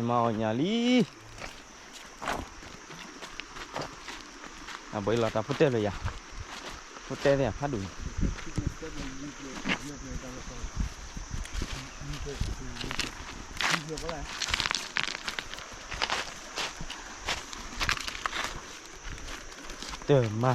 မၤအီၣ်ညၣ်လံ. အဘၣ်လီၤတၢ်ဖိတဲလၢယၤ, ဖိတဲသ့ၣ်ဖးဒိၣ်န့ၣ်, တမၤ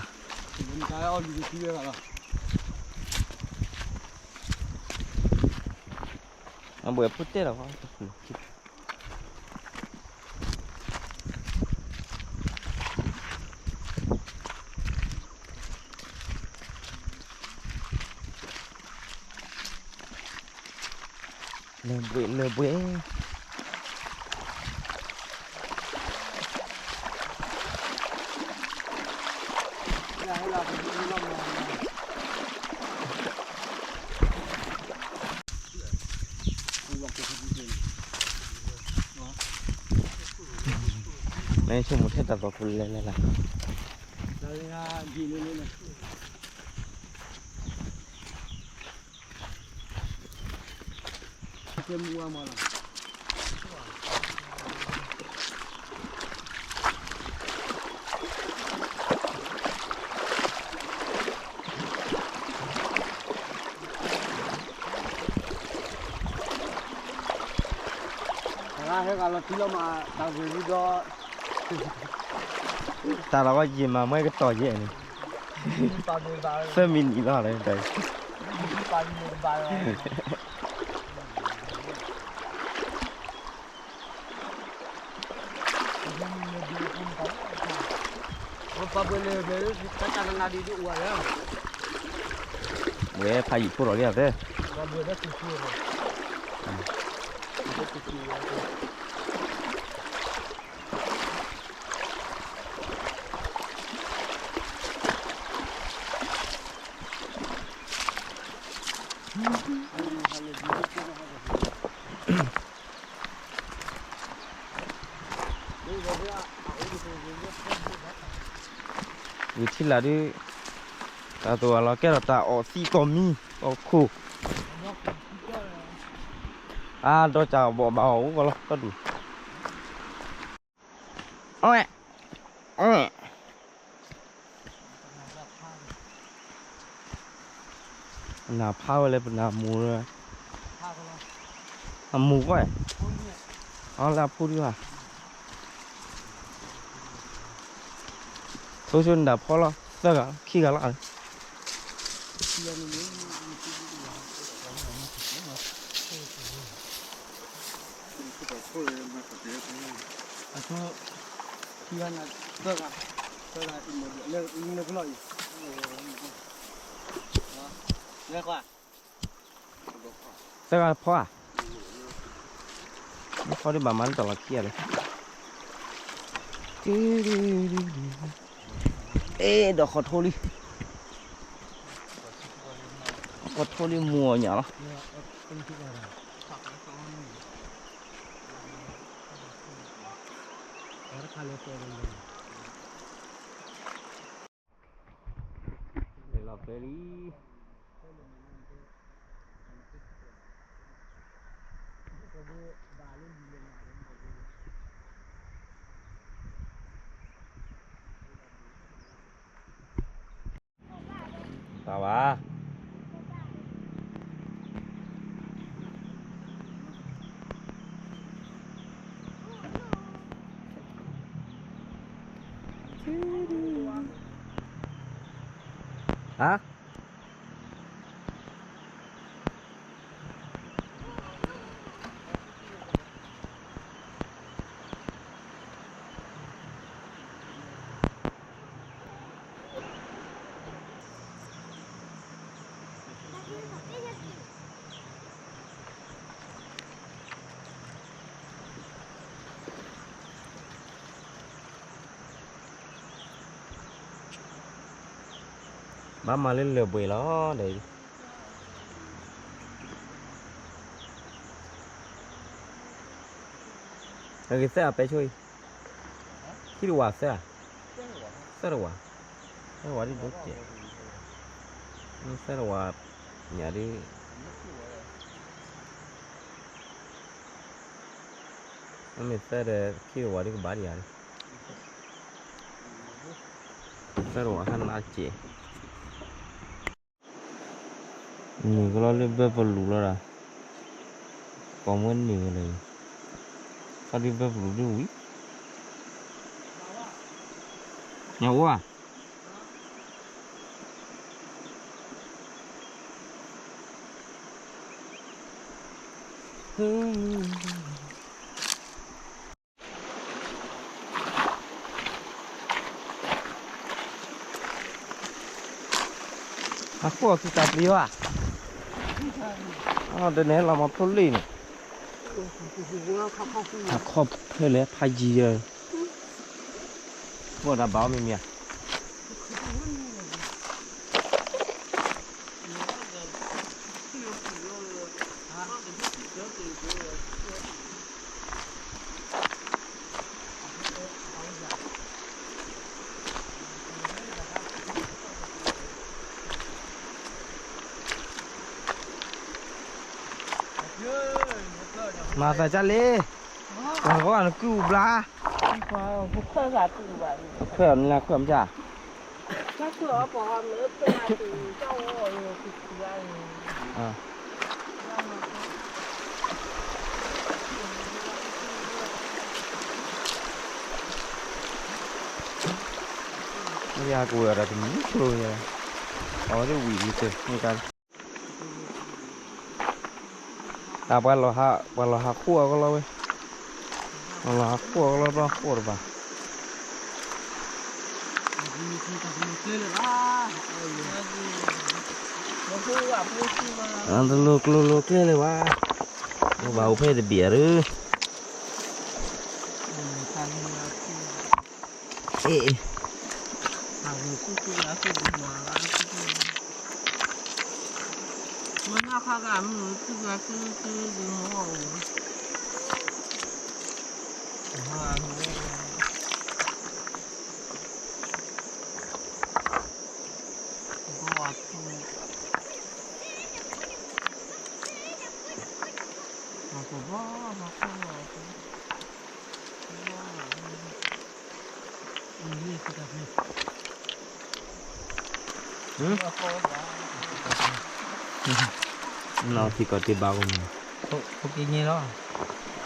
အဘၣ်ဖိတဲလီၤ. လၢဘှ့ၣ်လၢဘှ့ၣ် မ့ၢ်ဆိကမိၣ်ထဲတၢ်သီၣ်ဖိလဲၤလဲၤလၢ တၢ်လီၤဝဲယံာ်မး မွဲကတီၢ်ယဲၢ်န့ၣ်, သၢမံးနံးလီၤလၢတၢ်, ဝဲဖးယံာ်ဖိးဒီးလံသၢ ဝံၤထံလာ်ဒုး တၢ်သိၣ်အလီၤကဲထီၣ်တၢ်အီၣ်သံကီၢ်မံ ကီၢ်ခိၣ်, အါ ဒီးကၢ်ဘီၣ်ဘၣ်အီၣ်အိၣ်ကီးလီၤ တၢ်ဒူၣ် ပနၢ်ဖးဝဲလၢပနၢ်မူၤလၢ အမူၤကွၢ်, အလၢအဖိဒုးဧါ, ဆိဆိနဒၣ်ဖီလီၤ သၢဂၤ ခံဂၤလီၤ သၢဂၤဖီဧါ, ဖီဒုးဘၣ်မၤနတၢ်လီၤခံဂၤလၢ အဲ ဒီးဃီထိလံ, ဃီထိလံမူၤအီၣ်ညၣ်လီၤ. လီၤဖဲလံ. တၢ်ဘၣ် ဟါ ဘၣ်မၤလၢလၢၢ်ဘှံးလီၤဒီး အဂ့ၤသၢအပဲဆိအံၤ, ခံတဝာ်သၢ, သၢတဝာ်, သၢတဝာ်ဒ်ဒိၣ်ကဲး, သၢတဝာ်, ညၣ်ဒ်, မ့ၢ်သၢဒီး ခံကဝီၤဒ်ကဘၣ်ဒံးဧါ, သၢကဝီၤဟဲနါစဲး, နုာ်ကလီလၢဘၢပလူၤလီၤဒီး, ကိးမ့ၢ်နုာ်ကလီ, ခီဒ်ဘၢပလူၤဒ်ဝံၤ, ညၣ်အိၣ်ဧါ. အဃိအခံတၢ်ပျံၤဘၣ်, အတန့ၣ်လီၤမီၤထိၣ်လံၣ်န့ၣ်, အခီၣ်ဖဲလဲၣ်ဖးယံၤယဲ, ဘၣ်တၢ်ဘၣ်အီၤမ့ၢ်မ့ၢ်ဧါ. မၤသးဒ်လဲၣ်, ပှၤဂီၢ်နကုၢ်ဘျါ, ခွဲးနလၢခွဲးမး, ယကဝဲၤဒီးတမံၤကျိၤယဲ, အဝဲသ့ၣ်ဝံၤလံတၢ်, တၢ်ပှၤလီၤဟးဃိအကလီဝဲ, ပှၤလီၤဟးဃိအကလီဘျီဃိတဘၣ်, တလိၣ်ကျိၣ်လိၣ်ကျဲလၢၤဘၣ်, ဘၣ်အိၣ်ဖဲတဘ့ၣ်ဧါဒုး, အ့ၣ်, မ့ၢ်နၢ်ခါဂၤမုၢ် နီၢ်ထံကီၢ်တ့ဘၣ်ကမုၢ်,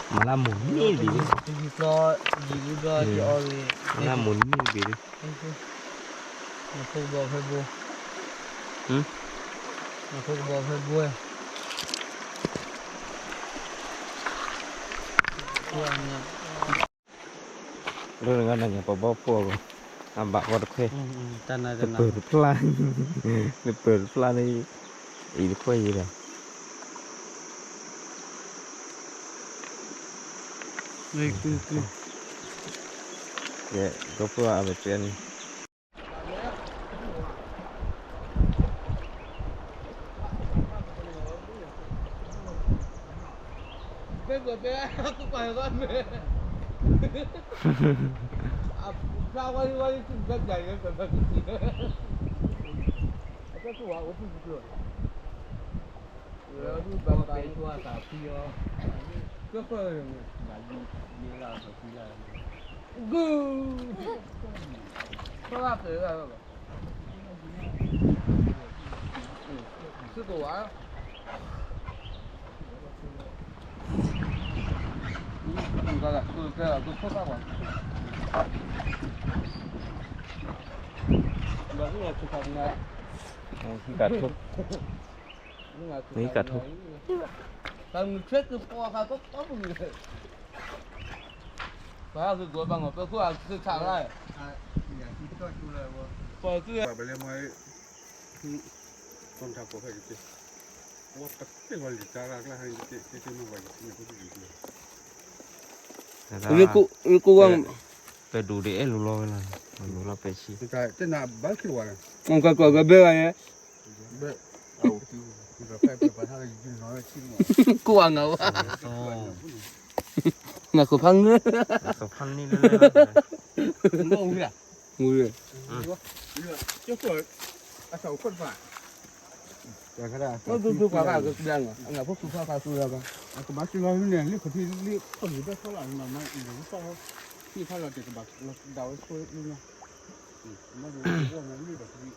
မၤလၢမိၢ်နံၣ်ဘ့ၣ်, မၤလၢမိၢ်နံၣ်ဘ့ၣ်, နဖိကဘီဖဲဘိ, နဖိကဘီဖဲဘိ, ဒ်နဂၤနၤညါပှၤဘီဖိအဂီၢ်, အဘၣ်ဃီတခွဲ, တပၢၤတဖျါ, တပၢၤတဖျါန့ၣ်, အံၤတခွဲယံၤဒီး, ကဲ, ကဖိအဝဲတဲန့ၣ် ဟံးကထိ, ဟံးကထိ, ပလဲၤမၤ လၢကိၣ်ဝါ, ပဒိၣ်ဒ်အဲၣ်လိၤလီၤဝဲလီၤ, လိၤလီၤပဲာ်ဆံ, ကကွၢ်ကကွၢ်ကဘဲဂၤယဲ, ကိၣ်ဝါငါဝဲ, နခိၣ်ဖးငၢ, မူ, အသးအိၣ်ခိၣ်တဖၣ် ဖိသူသူပှၤဘၣ်ကဘျါနီၤ အနၢ်ဖိသူဖၣ်ဖၣ်သူလၢဘၣ် အကဘၣ်စၢၤလီၤန့ၣ် လၢခီၣ်ထံးလၢခီၣ်ထံးဘၣ်ဆီလီၤနီၤ မၤအံၤဒီးကစၢ်ဟီ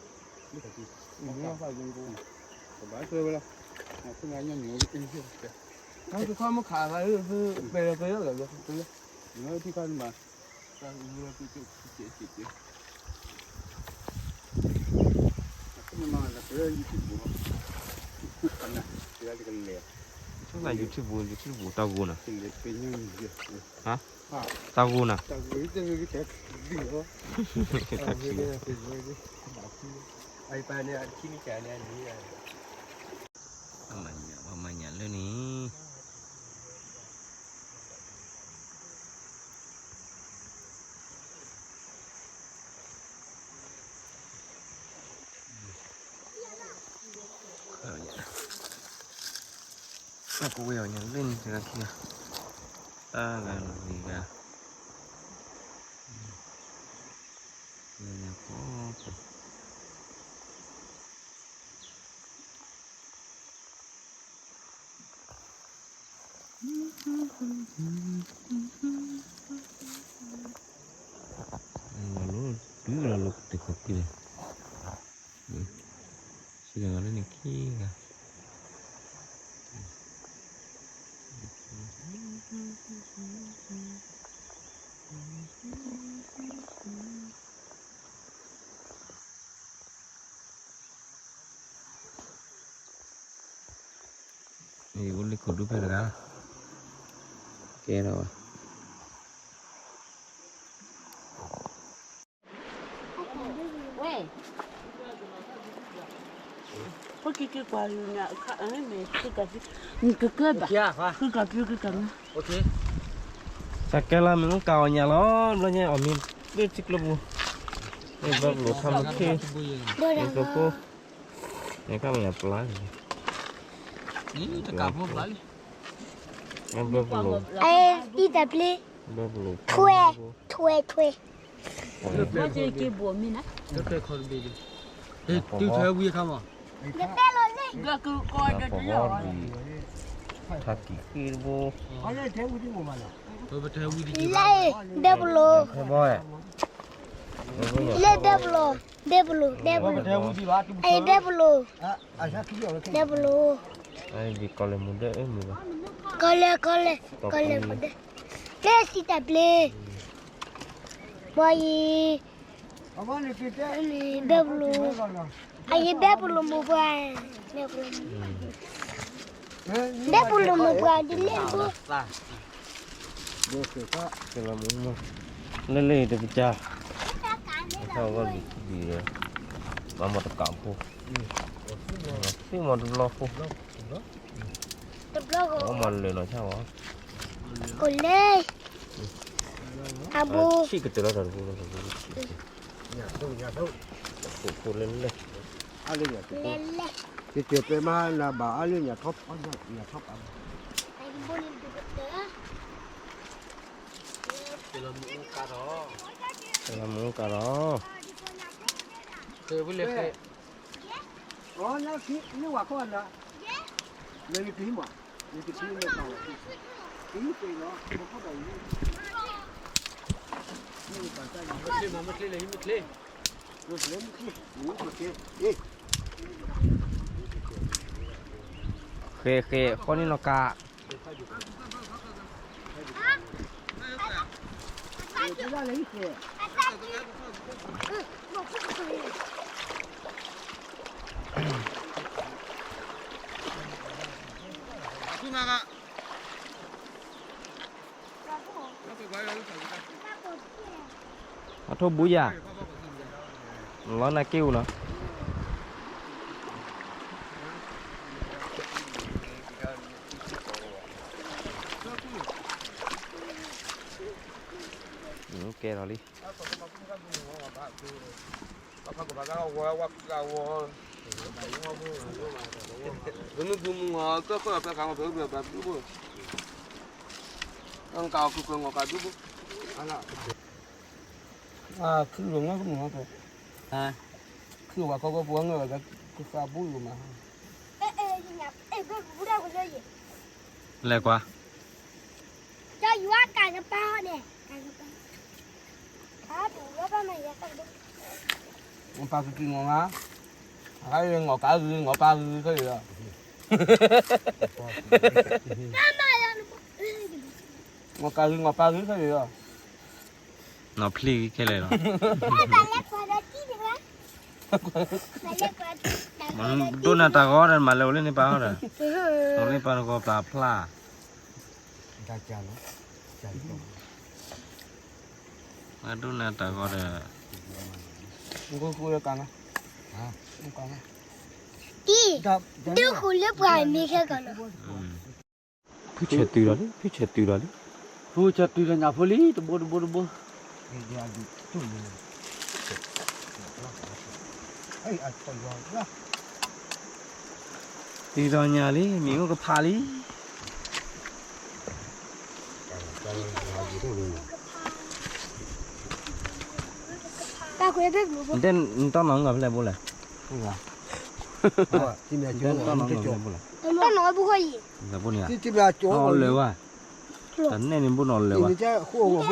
ဟံၣ်ဖးလီၤတကဘၣ်ဒၣ်ဝဲဆိလၢနီၤ မ့ၢ်ဒီးကဘၣ်မၤလၢဒီးကဘၣ် လၢခီၣ်ထံး ကဘၣ်စၢၤဝဲလီၤ မၤဖုနၤညါမ့ၢ်ဝဲအံၤ ခါသုခီမ့ၢ်ခးခါသုပဲလီၤပဲလီၤလီၤပဲလီၤ နထံၣ်ခါန့ၣ်ဘၣ် တၢ်ဂုၤလီၤက့ၤက့ၤက့ၤက့ၤ ဆၢနၤ YouTube ပူၤ YouTube ပူၤ တၢ်ဂိၤနၤ ဟါ တၢ်ဂိၤနၤ တၢ်ခံ ပှၤမၤညၣ်လၢန့ၣ် အကဝဲၢ်အီၤညါလၢန့ၣ်တဂၤခံဂၤ တၢ်ဂၤလီၤဂၤ ညါဖီ လီၤလိၤတုၤလီၤလိၤတခီက့ၤလီၤ စံးလီၤလၢန့ၣ်ခံဂၤ အိၣ်လၢခိၣ်ဒူဖဲတဂၤ ကဲထီၣ်ဘၣ် ဝဲ ဖိက့ၤက့ၤကွၢ်ယိၤညါ အခါအမ့ၢ် ကကဲဘၣ် ကကးပၠူကကးမ့ၢ် စကဲလၢမ့ၢ်ကးအီၤညါလီၤ ဘျီညါအီၣ်မ့ၤ လၢထံကျိပူၤ မ့ၢ်ဘၣ်ပလိာ်ထါမုၢ်ခ့ မ့ၢ်ကျိဖိ မ့ၢ်ခါမ့ၢ်ညါပျါ တကးဖိပျါလံ မ့ၢ်ဘၣ်ပလိာ် အဲ အံၤတၢ်ပျ့ ဘၣ်ပလိာ် ထွဲ ထွဲ ထွဲ ဘၣ်က့ၤက့ၤဘိးမ့ၢ်နၤ တၢ်ထွဲခီတဘ့ၣ်ဒံး တုၤထွဲဝံအခါမး ယတဲလီၤလၢ ဂၤကကီးဒီးတလီၤ ထါကံၢ်ဃ့တဘိ ပတဲဝံတက့ၢ် လၢ ဘဲပလိာ် လၢဘဲပလိာ် ဘဲပလိာ် ဘဲပလိာ် အဲ ဘဲပလိာ် ဘဲပလိာ် ကီၢ်လဲၣ်မူဒဲမူဘၣ် ကီၢ်လဲၣ် ကီၢ်လဲၣ် ကီၢ်လဲၣ်မူဒဲ တဲစံးတၢ်ပျ့ ဘီယံၤ ဘဲပလိာ် အယံၤဘဲပလိာ်မိၢ်ပှၢ် ဘဲပလိာ် ဘဲပလိာ်မိၢ်ပှၢ်ဒ်လဲၣ်ဘိ လၢလၢတပစၢ် ဟဲဝဲလံဒံး မၤမီၢ်တကးဖိ သ့ၣ်မီၤတဘျီဖိ တဘျီဖိ အမၤလၢာ်နီၤဆၣ်ဝဲ ကလဲၤ အဘူး ဆံၣ်ကတၢၢ်လီၤတၢ်တဘိလီၤ တဘိဆံၣ်ကတၢၢ် ဖိဖိလဲၣ်လဲၣ် လဲၣ်လဲၣ် ကတဲတဲမးနၤဘၣ်အါလၢညါထီၣ်ပှၤ ညါထီၣ်ပှၤ တဘိန့ၣ်ဒုးကတၢၢ် တလီၤမူကါလီၤ ဃ့ဝံလၢဃ့ အီ နဝၤခီနၤ နက့ၤမး နက့ၤမး က့ၤပ့ၤလီၤ မခီဘၣ်အံၤ မ့ၢ်ချ့မး မ့ၢ်ချ့လဲၣ် မ့ၢ်ချ့ မ့ၢ်ချ့ မ့ၢ်ချ့ ဃဲဃဲ ဃီန့ၣ်နီၢ်ကါ အထိၣ်ဘူးယၤ လီၤနၤက့ၢ်အူနီၤ ကဲထီၣ်လံ မုၢ်မုၢ်မုၢ်မုၢ် ကၢ်ဃီၣ်ဖဲခါမီၤ ဖဲဘၣ်ဘၣ်ဘၣ်ဘၣ်ဘၣ်ဘၣ်ဘၣ် ကၢ်အီၤခုၣ်ခုၣ်ငီၢ်ကၢ်ဒူဘိ ခုၣ်ဝဲငါကမုၢ်ဟီၣ်ကၢ် ခုၣ်ဝဲခီကီၢ်ပူၤငါကသးဘူၣ်ယိာ်မး မ့ၢ် လဲၤကွၢ်, ပၢ်ကကံၢ်ငီၢ်ငါ, ငီၢ်ကါဂုာ် ငီၢ်ပၢ်ဂုာ်ခဲအံၤလီၤ, ငီၢ်ကါဂုာ် ငီၢ်ပၢ်ဂုာ်ခဲအံၤလီၤ, နီၢ်ဖျံၣ်ခဲလၢာ်လီၤ, ဒိၣ်နၤတၢ်ဂီၤဒီး မၤလၢအိၣ်လၢန့ၣ်ပၢ်ဟီဒီး, အိၣ်လၢပၢ်နဂီၤပျၢ်ဖျါ, ဒိၣ်နၤတၢ်ဂီၤဒီး, ဒုးဃုာ်လၢပှၤမ့ၢ်ခဲကီးလီၤ, ဖုဆဲးတုၤလီၤလံ ဖုဆဲးတုၤလီၤလံ, ဖုဆဲးတုၤလီၤညၣ်ဖိလံ တဘိတဘိတဘိ, တုၤဒီးညၣ်လံ မ့ၣ်အူကဖးလံ, နတဲနီၢ်နီၢ်ဖဲလဲၣ်ဘိလဲၣ်, နတဲနီၢ်နီၢ်ဖဲလဲၣ်ဘိလဲၣ်, တီၢ်နီၢ်ဘိဃီအံၤ, လၢာ်ဝဲ, တၢ်နဲၣ်န့ၣ်ဘိနီၢ်လၢာ်ဝဲ, ဃိ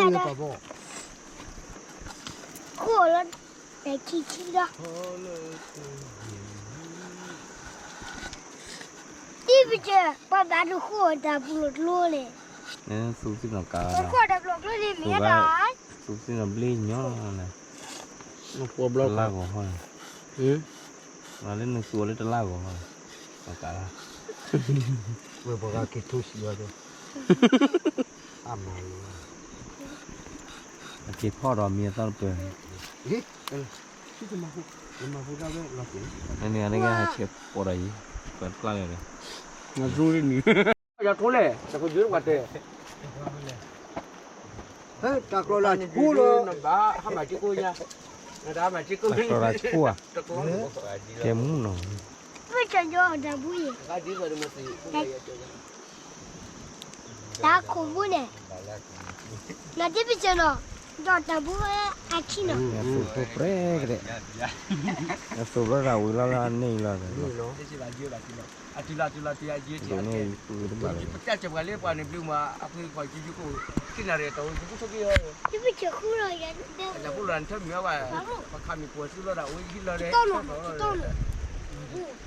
လီၤ, တၢ်ခံခံလီၤ, တံၢ်ပကဲ, ပှၤဘၣ်တဃိတၢ်ပူၤလီၤကျိန့ၣ်, သူသ့ၣ်နီၣ်ကါ, ဃိတၢ်ပူၤလီၤကျိန့ၣ်မ့ၢ်ဒၣ်, သူသ့ၣ်နီၣ်ဘျ့ညီနၤ, လၢဂီၤဟီ, လၢနသူအီၤလၢတလါဂီၤဟီ, ကါလၢ, ဝဲပှၤကက့ၤထိစံးဝဲ, အမၤလီၤ, အက့ၤဖီၣ်ဒီးမံၤအသီတပၢၤ, န့ၣ်န့ၣ် ဟဲဆဲးပိာ်ဒီးအံၤ, ပှၤတကျါလဲၣ်ဒီး, ယၤထိလဲၣ်, တၢ်ကယွၤပှၤတဲ, တၢ်ကျီလၢဆူလီၤ, တၢ်ကျီလၢဆူဧါ, ကဲမူနီၤ, တၢ်ခိၣ်မူန့ၣ်, နတပစၢၤနီၤ, ဒီးတၢ်ဘူဝဲအခံနီၤ, အသိးထိၣ်ပြဲကဒဲး, အသိးဘျီတၢ်ဝံၤလီၤလၢအန့ၣ်လီၤ, ဒ်န့ၣ်ယပုၢ်တဘၣ်လီၤ, အညၣ်ထီၣ်ပာ်မီၢ်တဘ့ၣ်နီၤ, တီၢ်နီၣ်လၢ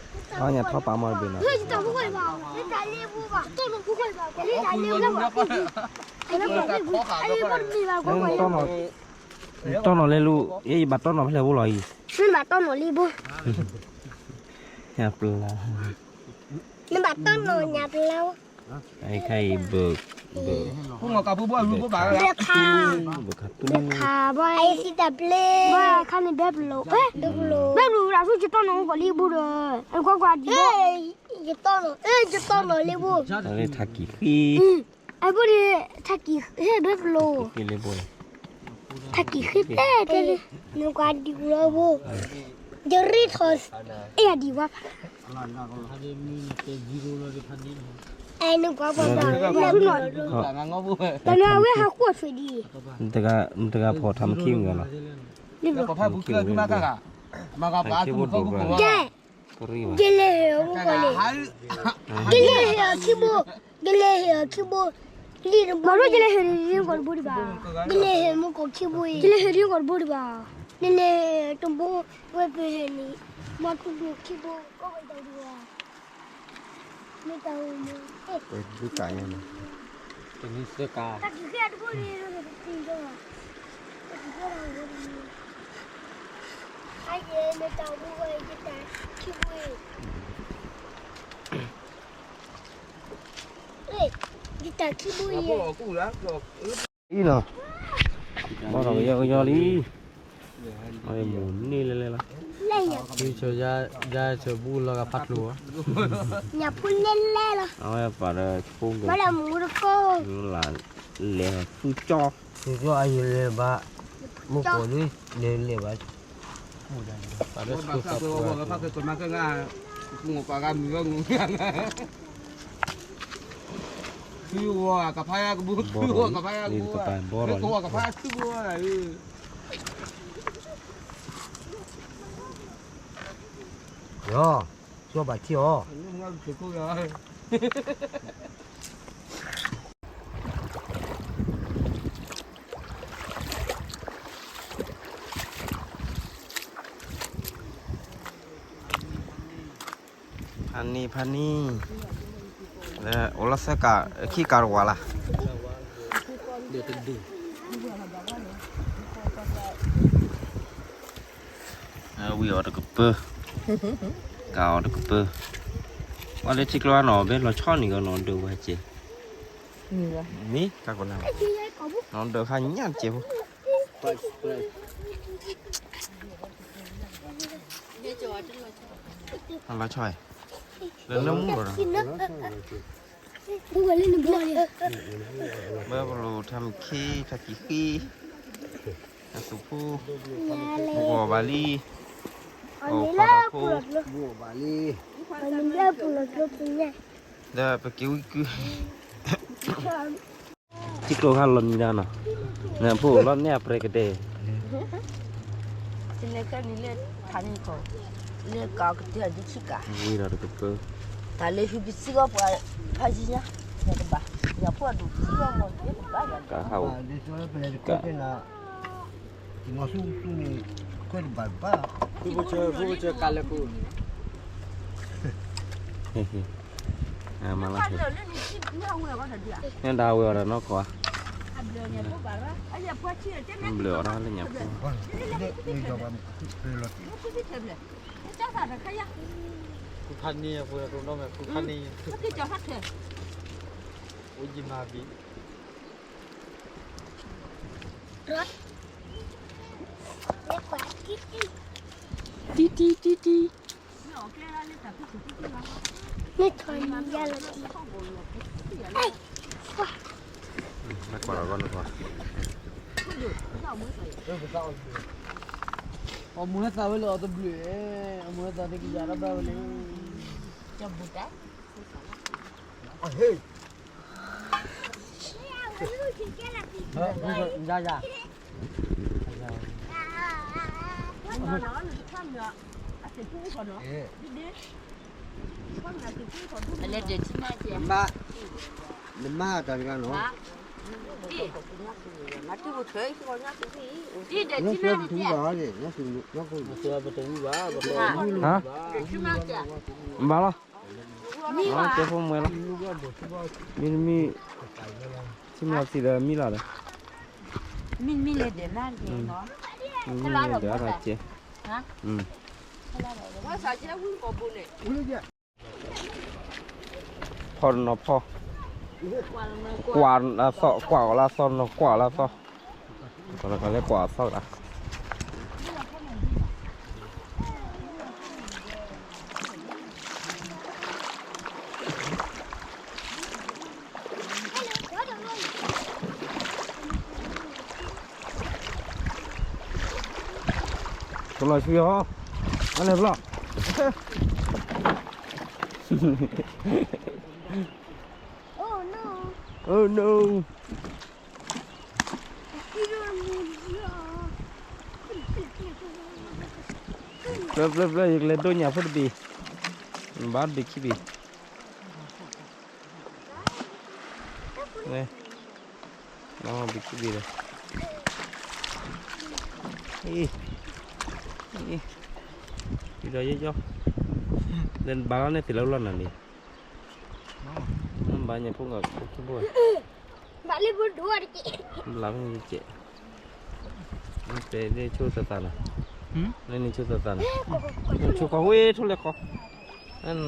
လူ, ယဘၣ်တီၢ်နီၣ်ဖဲလဲၣ်ဘိလီၤအံၤ, နဘၣ်တီၢ်နီၣ်လံဘိ, ညၣ်ပျၢ်, နဘၣ်တီၢ်နီၣ်ညၣ်ပျၢ်, အခါအံၤဘၣ်, ဘၣ်ခါ, ဘၣ်ခါတူၢ်, ဘၣ်ခါန့ၣ်ဘဲပလိာ်, ဘဲပလိာ်ဝဲဒၣ်ဆူယတီၢ်နီၣ်အိၣ်ကီးလံဘိဒီး, အကွၢ်ကွၢ်ဒံးဘိ, ယတီၢ်နီၣ်, ယတီၢ်နီၣ်လံဘိ, ထးကံၢ်ဃံ အဘိန့ၣ် ထးကံၢ်ဟ့ၣ်ဘဲပလိာ်, ထးကံၢ်ဃံတဲတဲလံ, နကွၢ်ဒံးလီၤဘိ, ယရ့ထီၣ်, အဲၣ်ယဒံးဝါဖး, အဲနကွၢ်ပှၤဘၣ်, တၢ်နၤဝဲဟးဃိၣ်ဆွံးဒံး, တဂၤဖီၣ်ထးမခံမဂၤလီၤ, ကဲ ယလဲၤဟ့ၣ်အီၤမူကီၢ်လံ, ယလဲၤဟ့ၣ်အီၤခံဘိ, ယလဲၤဟ့ၣ်အီၤခံဘိ, လံတဘိ, ယလဲၤဟ့ၣ်အီၤမူကီၢ်တဘိဒံးဘၣ်, ယလဲၤဟ့ၣ်မူကီၢ်ခံဘိအံၤ, ယလဲၤဟ့ၣ်အီၤမူကီၢ်တဘိဒံးဘၣ်, နလဲၤတဘိ, ဝဲပဟဲန့ၣ်, မၤထူဒိၣ်ခံဘိ, ကီၢ်ဝဲတဘိ, မ့ၢ်တၢ်အိၣ်မူ, တနံၤသၢကါ, တၢ်ကံၢ်ဃံအတဘိန့ၣ်, တၢ်ကံၢ်ဃံအတဘိန့ၣ်, အယဲၢ်မ့ၢ်တၢ်အိၣ်မူဝဲယတၢ်ခံဘိအံၤ, ယတၢ်ခံဘိအံၤ, အံၤနီၤ, ဘၣ်ဒီးကယီကယီလံ, အဝဲမူၤန့ၢ်လဲၣ်လဲၣ်လီၤ, ယဆၢဘူၣ်လီၤဂာ်ဖးကျိၤ, ညၣ်ဖိလဲၣ်လဲၣ်လီၤ, အဝဲပာ်ဒီးဆိကမိၣ်, လဲၤသူကၠီ, သူကၠီအယလဲၤဘၣ်, မူကီၢ်န့ၣ်, လဲၤလဲၤဘၣ်, ပာ်ဒီးဆိကမိၣ်, ဖးကဲကီၢ်မၤကဲဂၤ, မူပာ်ဂၤမုၢ်ဂီၢ်မုၢ်ဂၤ, သုဂီၢ်ကဖးယါကဘိ, သုဂီၢ်ကဖးယါကဘိ, သုဂီၢ်ကဖးယါသုဂီၢ်, ယီၤ, ဆိဘၣ်ထံအီၤ, ဖးနံၣ် ဖးနံၣ်, လၢအိၣ်လီၤသၢကး ခံကးတဝၤလၢ်. ဝံၤအီၤတကပၢၢ်, ကးအီၤတကပၢၢ်, ပှၤလၢထံကျိနီၤ ဘဲလီၤဆီနံၤဂီၤနီၤ ဒၢးဝဲကဲး, မ့ၢ်ကးကီးနၤ, နီၤဒၢးခါညၣ်တကဲးဖိ, လီၤဆီ, လၢနၢမူလီၤဒီး ဘၣ်ပလိာ်ထါမံၤခံ ထါကံၤဃံ, အသူၣ်ဖှိၣ်, ဂီၤဘၣ်လံ, ဂီၤဖီတၢ်ဖိ, ဒီးပက့ၤဝံကုၢ်, ထံကျိခါလီၤနံၤဒၣ်နီၤ, နဖိလီၤန့ၢ်အပြဲကဒဲး, လၢကီၢ်ကတၢၢ်ဒ်ဆံကၤ, ဝံၤဒီးတကပၢၢ်, တၢ်လၢဟံၣ်ပစံးဂီၢ်ပှၤဖးယံၤညါ, ယကဘၣ်, ယဖိအဒိၣ်စံးဂီၢ်မီၢ်, ကဟးအိၣ်, က မၤဆူၣ်ဆူၣ်န့ၣ်, ခွဲးတဘၣ်ဘၣ်, ဖုဖိဆၢ ဖုဖိဆၢကးလဲၤခိၣ်, မၤလၢ်, န့ၣ်ဒၣ်ဝဲအီၤဒီးနီၢ်ခိၣ်ဧါ, ဘျုးအီၤဒၣ်လၢညါဖိ, ဖုဖးန့ၢ်, ဖုဖးန့ၢ်, အိၣ်ယံၤမၤဘံ တံတံတံတံ, နကွၢ်လီၤဂီၢ်နကွၢ်, အမိၢ်သးဝဲလၢအီၤတဘျုး, အမိၢ်သးတကယၤတဘၣ်ဝဲလၢ, ယၤယၤ, နမါတၢ်တဂၤနီၤ, ဘၣ်လီၤ, ကဲဖိမွဲလီၤ, မ့တမ့ၢ်, ထံမ့ၢ်အီၤသံဒီးမံလီၤဒီး, မံမံလၢဒဲးနၤ, မံမံလၢဒဲးအါထီၣ်ကဲ, ဖီတနီၤဖီ, ကွၢ်အသီၣ် ကွၢ်အီၤလၢအသီၣ်နီၤ ကွၢ်အီၤလၢအသီၣ်, ကွၢ်လၢကွၢ်အသီၣ်ကလါ, ကလီၤဆူယီၤ, အလဲၤဘျီ, oh no, ဖျၢၣ်ဖျၢၣ်ဖျၢၣ် ယကလဲၤဒိးညၣ်ဖိတဘ့ၣ်, ဘၣ်တဘ့ၣ်ခံဘ့ၣ်, ဘၣ်တဘ့ၣ်ခံဘ့ၣ်ဒီး, အံၤ, အံၤ, ဒီးယီယီ, လဲၤဘၣ်လီၤန့ၣ်သ့ၣ်လၢလီၢ်နၤလံ, ဘၣ်ညၣ်ဖိဂၤဖိခံဘိ, ဘၣ်လၢဖိဒိၣ်တက့ၢ်, ဘၣ်လၢဖိဒိၣ်တက့ၢ်, တဲလၢဆိသးသးနၤ, လၢန့ၣ်ဆိသးသးနၤ, ဆိကီၢ်ဝဲထိၣ်လဲၤကီၢ်,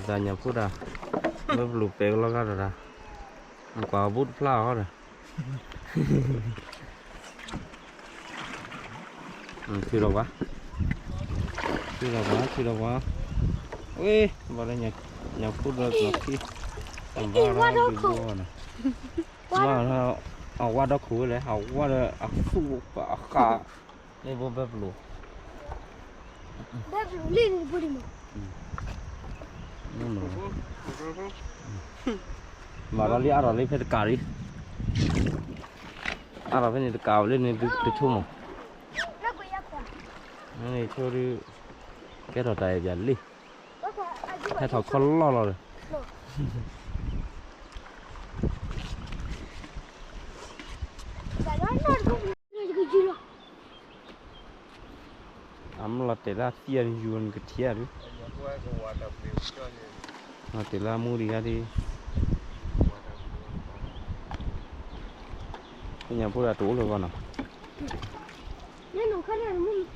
သးညၣ်ဖိဒၣ်, မ့ၢ်ပလူၤပဲကလီၤဂာ်ဒီးဒၣ်, ကွၢ်အဘူးတဖျါအီၤဒီး ထုးဒီးကွၢ်, ထုးဒီးကွၢ် ထုးဒီးကွၢ်, ဝ့ၢ် ဘၣ်လၢညၣ်ဖိဒီးလီၢ်ခံ, ဘၣ်လၢဒုးဘိနီၤ, အဝဲဒီးခိၣ်ဝဲလဲၣ် အဝဲဒီးအသူၣ်အဃၣ်, လၢဘိဘဲပလူၤ, ဘဲပလူၤလံန့ၣ်တဘိဒံးမး, မၤဒီးလံအါထီၣ်လံဖဲတကးလံ, အါထီၣ်ဖဲန့ၣ်တကးဝဲလၢန့ၣ်တဆိကမိၣ်, န့ၣ်ဆိဒုး ကဲထီၣ်တၢ်အဲၣ်ပၠးလံ, ဟဲထီၣ်ခီလီၢ်လီၤဒီး, အမ့ၢ်လီၤတဲာ်လၢအသံအယိၤနကထံၣ်ဧါဒု, လီၤတဲာ်လၢအမူဒံးဧါဒု, သ့ၣ်ညါဖိဒၣ်တအိၣ်လၢၤဘၣ်နီၤ.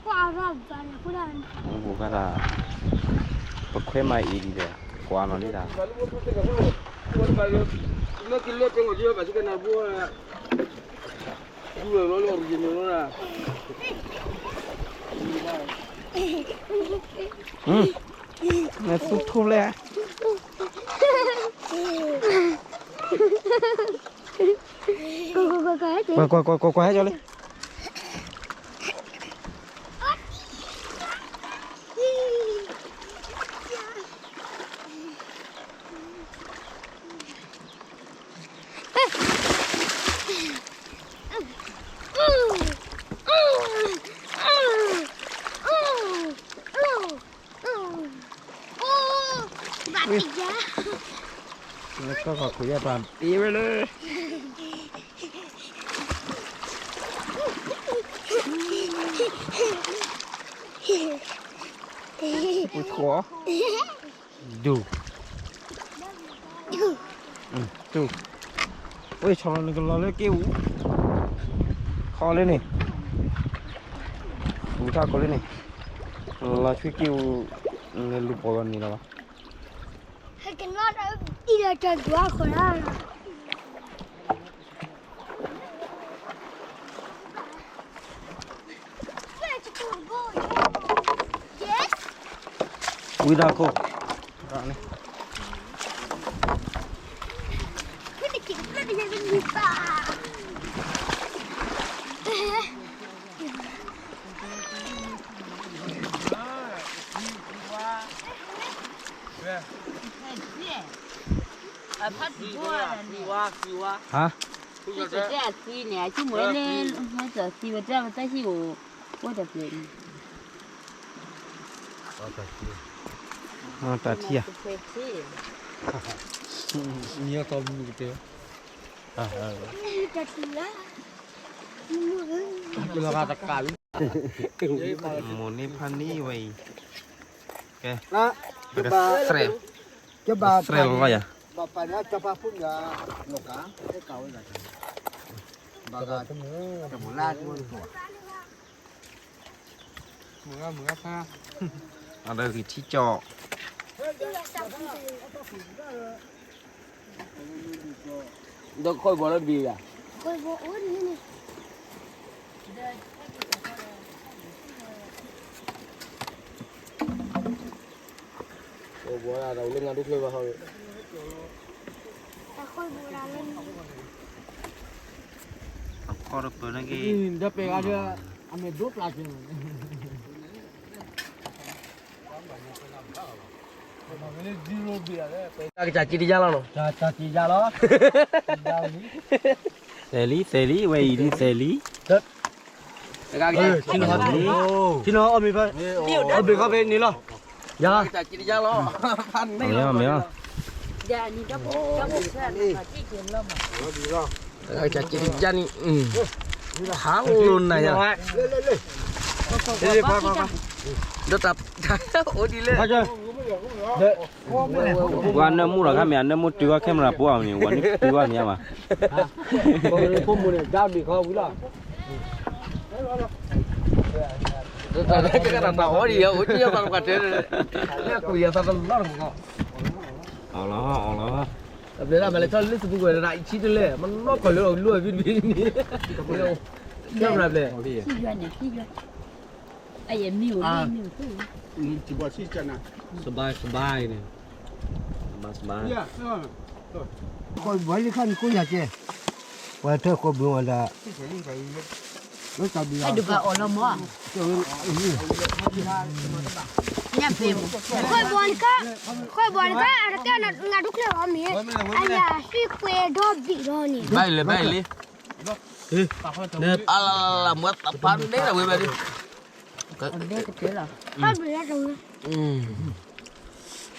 ပှၤဒၣ် ပခွဲမၤအံၤဒံးဒီး ကွၢ်နီၤဒ်တၢ် နသူထိလဲၣ်, ကွၢ်ကွၢ်ကွၢ်ကွၢ်ကွၢ် ဟဲကၠီလံ. လၢကီၢ်ခီၣ်ခိၣ်ယဲၢ်ပှၤပ့ဝဲလၢ ပူၤထီၣ် ဒူၣ် တူၢ် ဝဲဆီၣ်လီၤနကလီၤလၢက့ၢ်အူ ခီလၢန့ၣ် ပူၤထီၣ်ခီလၢန့ၣ် လီၤဆှံက့ၢ်အူ နလူၤပိာ်ဂီၤန့ၣ်လီၤဘၣ် ဟဲကနီၣ်ဒီးအံၤဒီးတၢ်ဒွးဃီၤဒၣ်လီၤ ဝံၤဒီးခိၣ် ဟါ အသံန့ၣ် အကမ့ၢ်လၢ ဟဲစသံဝဲတၢ်ဝဲတၢ်ဟံၣ်အိၣ် ဝဲတပျဲၤန့ၣ် တၢ်ထံၣ်ဧါ မ့ၢ်အီၤတီမူကတဲ မိၢ်န့ၢ်ဖးန့ၢ်ဝဲအံၤ ကဲ ပကစဲး ကဘၣ် စဲးလီၤယၤ ဘၣ်ပာ်န့ၢ်ကပာ်ဖုၣ်န့ၣ် နီၢ်ကါ ဟဲကၤဝဲဒၣ် ဘၣ်ကတမူလါတမူ အဒီးဂံၢ်ထံကၠီၣ် ဒီးခီၣ်ဘီလၢတဘ့ၣ်ယၤ ခီၣ်ဘီဒၣ်တၢ်အိၣ်လၢငါဒိၣ်ချၢဘၣ်ဟီ အခီၣ်တပၢၢ်န့ၣ်က့ ဒီးပဲဂၤဒီး အမ့ၢ်ဒိၣ်ပျၢ်က့ၤ ကစၢ်ကံတယါလီၤနီၤ ကစၢ်ကံတယါလီၤ သဲးလံ သဲးလံ ဝဲအံၤဒ်သဲးလံ ထံနီၤအီၣ်မ့ၤဖဲ အီၣ်ဘ့ၣ်ခီဖဲန့ၣ်လီၤ ယၤ မ့ၢ်အီၤ မ့ၢ်အီၤ ကစၢ်ကံတယါန့ၣ် ဟါလိာ်နၤယၤ ဒီးတၢ် အိၣ်ဒ်လဲၣ် ပှၤနၢမူဒီးခါမ့ၢ် အနၢမူတုၤဝဲ camera ပှၤအီၤန့ၣ် ဝဲနုာ်တုၤဝဲမ့ၢ်မး ဖိမူန့ၣ် ဒါဘ့ၣ်ခီဝံၤလီၤ တၢ်တၢ်တၢ်အီၣ်ဒံး အိၣ်ကံၣ်အသးတပှၤတဲ လၢအကွံာ်အသးတလီၢ်တမူကီၢ် အီၣ်လီၤ အီၣ်လီၤ တဘျီဒၣ်မးလဲၤထီၣ်လၢစပူၤကွံာ်တၢ်အံၤဆံတလဲၣ် မနီၢ်ကီၢ်လၢအီၤလူၤအဝံတဘ့ၣ်န့ၣ် camera ဘျဲၣ် အယမံၤအိၣ် မံၤအိၣ် စဘၣ်စဘၣ်န့ၣ် စဘၣ်စဘၣ် ဃိဘီလံခါန့ၣ်ကိးယၤကဲ ပှၤထၢဃိဘုဝဲဒၣ် လၢတၢ်ဘံၣ်အီၤ ဒုးဘၣ်အီၣ်လီၤမး ညၣ်ဘဲမး ဃိဘီတခါ ဃိဘီတခါ အတကဲနၤဒိၣ်ချ့အီၤမ့ၢ် အယၤဟံၣ်ကွဲဒီဘံၣ်လီၤန့ၣ် ဘၣ်လံ ဘၣ်လံ အလလလ မွဲသးဖးန့ၣ်ဒီးဝဲဘၣ်လံ ဘၣ်ဘျုးလၢတဝဲ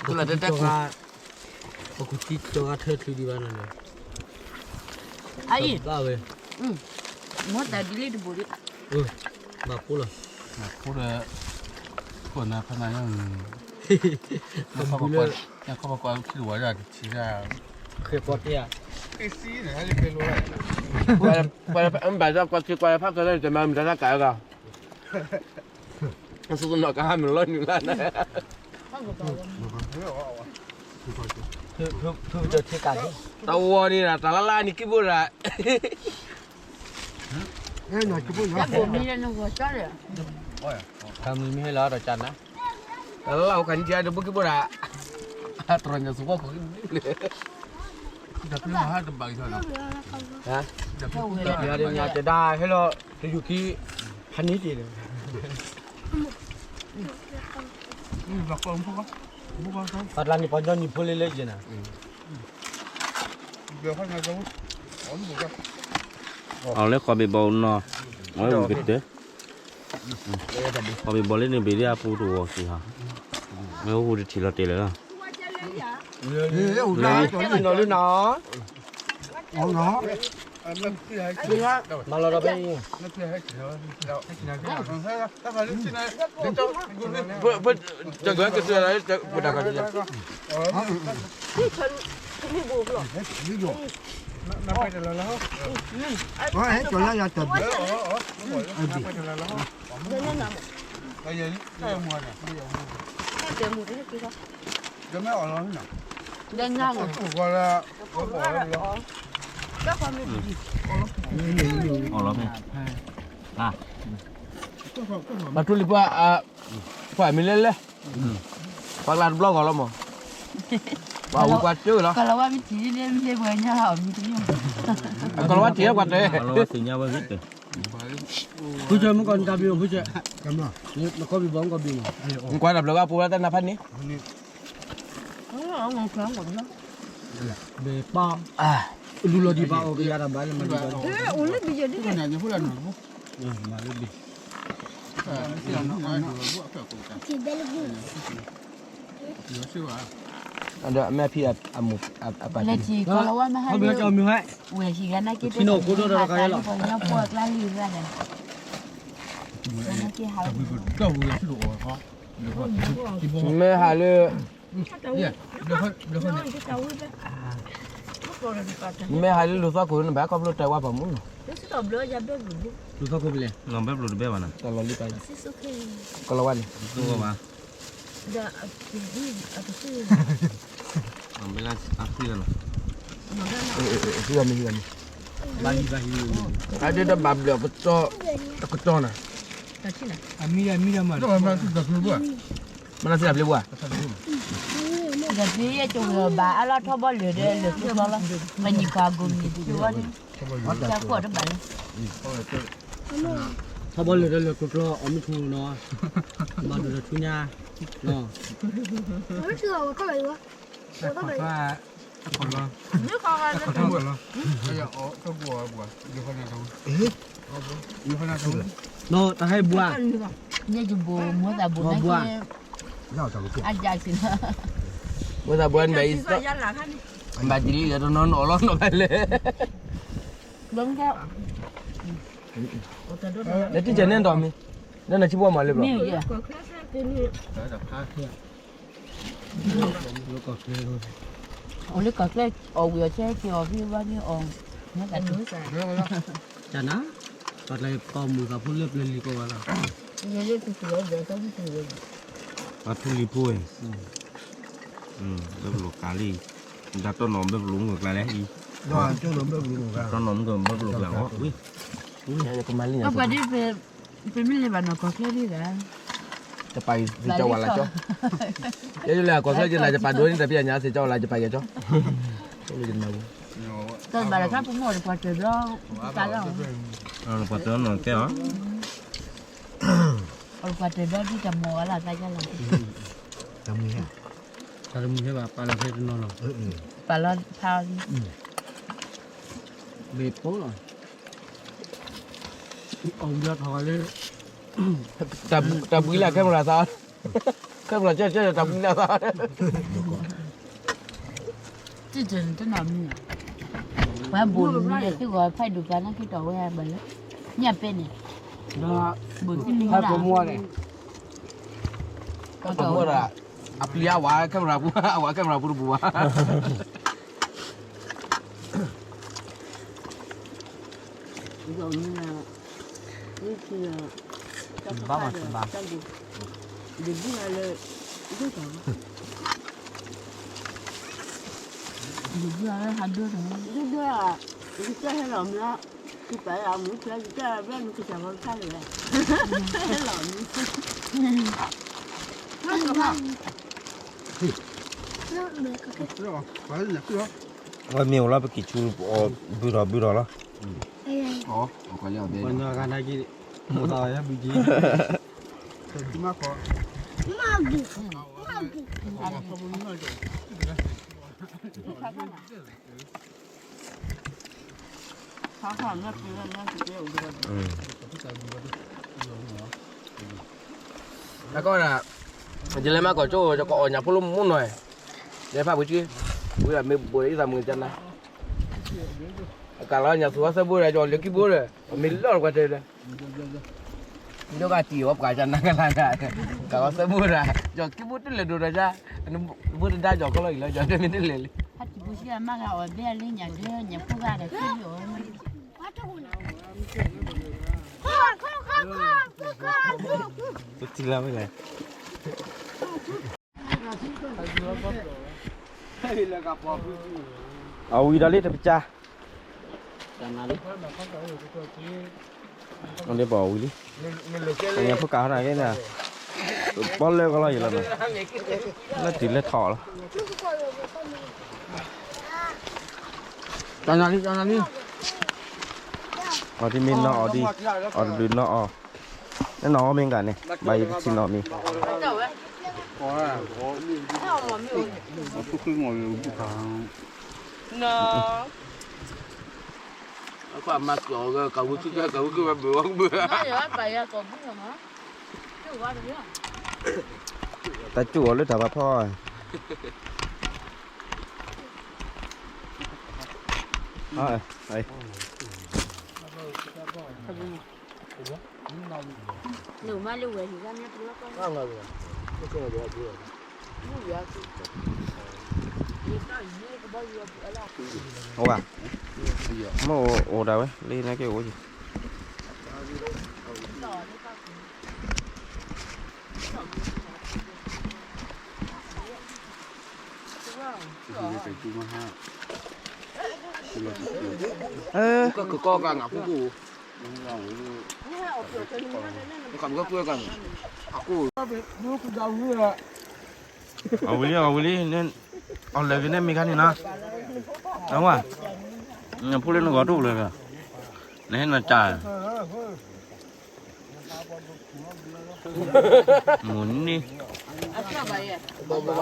ပကတဲတဲ, ပကူထံကၠီဂၤထၢချုးဒံးဘၣ်နီၤန့ၣ်, အံၤ, ဘၣ်ဝဲ, မ့ၢ်တၢ်ဒ်လံတဘူးဒံး, ဘၣ်ဖိလီၤ, ဖိဒီး, ခိၣ်နၢ်ဖးနၢ်ညါ, ညါခီပကွၢ်ထံလဝါဒၣ်တထံၣ်ဒၣ်, ဃဲၤပီၤတဲဧါ, ဘၣ်ကွၢ်ထံကွၢ်ဖးကၢၢ်တမၤမတၤတၢ်ကးဂၤ တၢ်ဝီန့ၣ် တၢ်လၢ်လၢ်န့ၣ်ကံၢ်ဘိဒၣ်, တၢ်မံၤမ့ၢ်ဟဲလီၤဒီးကၢ်နၤ, တၢ်လၢ်လၢ်အိၣ်ခါန့ၣ်ထံၣ်တဘိကံၢ်ဘိဒၣ်, တရၢညါစူၤဝီခိၣ်, တဘၣ်က, တဒၣ်ဟဲလီၤတယူၤခံ, ဟးန့ၢ်က့ၤန့ၣ် ပှၤတလါန့ၣ်ပှၤညီနုၢ်ဖိလၢလၢယဲၢ်နၤ, အီၤလၢဃီဘ့ၣ်ဘီနီၤ, ဝဲဝံၤကတၢၢ်, ဃီဘ့ၣ်ဘီလၢန့ၣ်ဘ့ၣ်ဒ်အပူၤတဝီၤက့ၤဟီ, မ့ၢ်ဟူတထံၣ်လီၤတဲာ်လၢလီၤ, လၢနၤ, မၤလီၤဒီးဖဲအံၤ ပှၤထူလံၤပှၤ, ပှၤမံၤလဲၣ်လဲၣ်, ပှၤကျါတဘျီဂီၤလီၤမး, ပှၤဝံၤပှၤစၢလီၤ, ကလီၤဝါမ့ၢ်ထံၣ်န့ၣ်မ့ၢ်လၢပှၤညါအီၤမံၤတမ့ၢ်, ကလီၤဝါထံၣ်ပှၤတဲ, ဖုဆၢမုၢ်ကီၢ်နတၢ်ဘျုးမး ဖုဆၢ, နကီၢ်ဘျုးဘီမုၢ်ကီၢ်ဘျုးမး, နကွၢ်တၢ်ဘျုးဘၣ်ပူၤဝဲတၢ်နၢ်ဖးန့ၣ် ဘဲပၢ်, လူလီၤဒံးဘၣ်အီၤကယၤတၢ်ဘၣ်လၢမၤဒံးဘၣ်, အိၣ်လၢဘံယဲၢ်ဒ်လဲၣ်, မၤလၢဘံ, ဒီးအမ့ၢ်အဖံအမူအပၢ်, လၢထံကီၢ်လီၤဝဲမဟါလၢ, ဝဲဟံၣ်ဂၤနာ်က့တၢ်, ပှၤကညီဖိအကျါလံၤရၣ်န့ၣ်, နာ်က့ဟး, မ့ၢ်ဟးလၢ မ့ၢ်ဟးလၢလူၤသီခိၣ်န့ၣ် ဘၣ်ခီဖျိတၢ်ဝါပှၤမူနီၤ, လူၤသီခိၣ်ဖဲလဲၣ်, နီၢ်ဘဲပျိတဘဲဘၣ်နီၤ, တၢ်လီၤလံပၢ်, ကလီၤဝါန့ၣ်, အဖံလီၤ, ဟံးဂၤမ့ၢ်ဟံးဂၤမ့ၢ်, အဒၣ်ဘၣ်ဘျုးအကတီၢ်, အကတီၢ်နၤ, မ့ၢ်နၤစံးတၢ်ဖျ့ဘၣ်, ဒီးဖံယဲၢ်ကဝဲၤအီၤဘၣ် အလီၢ်ထီဘီလၢာ်ဒီးလၢာ်ကျိကျီလီၤ, ပှၤနံၤပှၤအဂီၢ်မံၤတဘျီန့ၣ်, ထီဘီလၢာ်ဒီးလၢာ်ကျိကျီ အီၣ်မ့ၢ်ထူနီၤ, ဘၣ်ဒိဒီးထူညါ, နီၤတၢ်ဟဲဘှါ, ယဲယဘိမိၢ်သးဘိန့ၣ်က့, မိၢ်သးဘိန့ၣ်ဘၣ်အံၤ, ဘၣ်ဒ်လံယတနီၤနီၤလီၤနီၤဘၣ်လဲၣ်, နထံၣ်ကဲန့ၣ်ဒီးမ့ၢ်, နနထံၣ်ဘၣ်မၤလၢဘျီ, အိၣ်လၢကီၢ်ချၢ, အီၣ်ဝံၤအီၣ်ဆဲက့ၤအီၣ်ဖံဘၣ်န့ၣ်အီၣ်, တၢ်နါ, ပှၤတၢ်ပှၤမုာ်သးဖိလၢပျၢၤလံၤကိးဂၤလီၤ, ပှၤထူလံၤဖိ, ဘဲပလိာ်ကါလံ, တၢ်တီၢ်နီၣ်ဘဲပလိာ်မုၢ်ကျါလဲၣ်, တီၢ်နီၣ်မုၢ်ဘဲပလိာ်ကျါလီၤ, ပှၤဒ် ပမ့ၢ်လဲၤဘၣ်နီၢ်ကီၢ်ချၢဒ်လဲၣ်, တပာ်ယၤစ့ၢ်ကီးဝဲလၢကၠီ, ယဲယလဲၤကီၢ်ချၢယလဲၤယပာ်ဒိၣ်န့ၣ် တပာ်ယၤညါစ့ၢ်ကီးဝဲလၢယပာ်ယၤကၠီ, တဘၣ်လၢခါပမိၢ်တပှၤတၢၢ်ဘျီ, ပှၤတၢၢ်နီၢ်ကဲလီၤ, ပှၤတၢၢ်ဘျီဒ်တၢ်မိၢ်ဝဲလီၤသးယါလီၤ, တၢ်မုာ်ဟဲ, တၢ်တမုာ်ဟဲဘၣ်ပာ်လီၤဖဲတနီၤလီၤ, ပာ်လီၤဖးအီၤလံ, ဘဲပိလီၤ, အီၣ်ဝံၤဒီးထီၣ်ဂၤလၢ, တၢ်ဘှံးလၢ camera သး, ခဲမုၢ်လီၤကၢကၢတၢ်မံၤလၢ်သး တၢ်တနီၤမံၤ ပှၤဘိးန့ၣ် သုဂီၤဖးဒိၣ်ပှၤနီၢ်ခံတီၤဝဲဘၣ်လၢ ညၣ်ပဲန့ၣ် ဒီးဘိးသံမံၤ ဖဲပမူန့ၣ် ဖဲပမူဒၣ် အပျံၤအဝဲ camera ပူၤ အဝဲ camera ပူၤတပူၤဘၣ် ဘၣ်မၤတဘၣ် ဒုၣ်ဒါလၢဟးဒိၣ်တၢ် ဒုၣ်ဒါ ယကဟဲလီၤမူလၢ ယကဟဲလီၤမူ ဟဲလီၤမူ ဝဲမ့ၢ်အိၣ်လီၤ ပက့ၤဆူအီၤဘုၣ်ထီၣ်ဘုၣ်ထီၣ်လီၤ ပှၤညီဂၤနာ်က့ မိၢ်သးယဘုၣ်က့ၤ မၤဂ့ၤ မၤဂ့ၤ တၢ်ကီဒၣ် ယလဲၤမၤကီၢ်ကၠိ ယကအီၣ်ညၣ်ဖိလၢမူနီၤ, ယဖးပှ့ၤက့, ဝံၤဒၣ်မ့ၢ်ဘိးအံသးမုၢ်ကနၤ, အကးလီၤညၣ်သူအီၤသၢဘိဒီး ယအီၣ်လၢခံဘိဒီး အမ့ၢ်လီၤကွၢ်တဲဒီး ယကတံၢ်အီၤပှၤကနၤကလါ, ကးအီၤသၢဘိဒီး ယခံဘိတလဲၤဒိၣ်ဒီးယၤ, ဘိတဒါယီၤကလီအံၤလီၤ ယီၤတမ့ၢ်တလဲၤလံ. ဟဲတံၢ်ပူၤဆံအမါဂၤအီၣ်ဘဲအလၢညၣ်ဒၢညၣ်ဖိဂၤဒီးသံလီၤ ပထံၣ်လၢမ့ၢ်လဲၣ်. အဝံၤဒီးလံတပစၢ်, အဒ့ပီၣ်ဝံၤလံ, အဖိကးဟီနာ်က့န့ၣ်, ပီလၢကလီယလီၤနီၤ, လၢတုၤလၢထီၣ်လီၤ. အီၤဒ်မ့ၢ်နီၢ်အီၤ, အီၤတဘျုးနီၢ်အီၤ, နနီၢ်အီၤမ့ၢ်ဂၤန့ၣ် ဘၣ်ယတထံၣ်နီၢ်မံၤ တၢ်ကၠိၣ်အီၤလၢတၢ်ဘၣ်ဖီၣ်, အိၣ်ဘၣ်, မ့ၢ်အိၣ်ဒၣ်ဝဲ လၢနာ်က့အိၣ်က့ၤ ကကီကနၣ်ဖိကိၣ်, အဝံၤလံ အဝံၤလံ, အီၣ်လဲၤက့ၤန့ၣ်မ့ၢ်ခါန့ၣ်နီၤ, အဝဲ, နဖိလၢနဂီၤတအိၣ်လၢၤဘၣ်, နဟဲနၤတၢ် မုၢ်နံၤ, က့ၤ, မၤ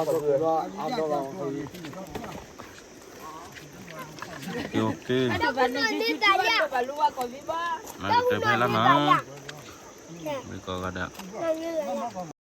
ကတၢၢ်ဖဲလါမး, မ့ၢ်ကီးဂၤဒၣ်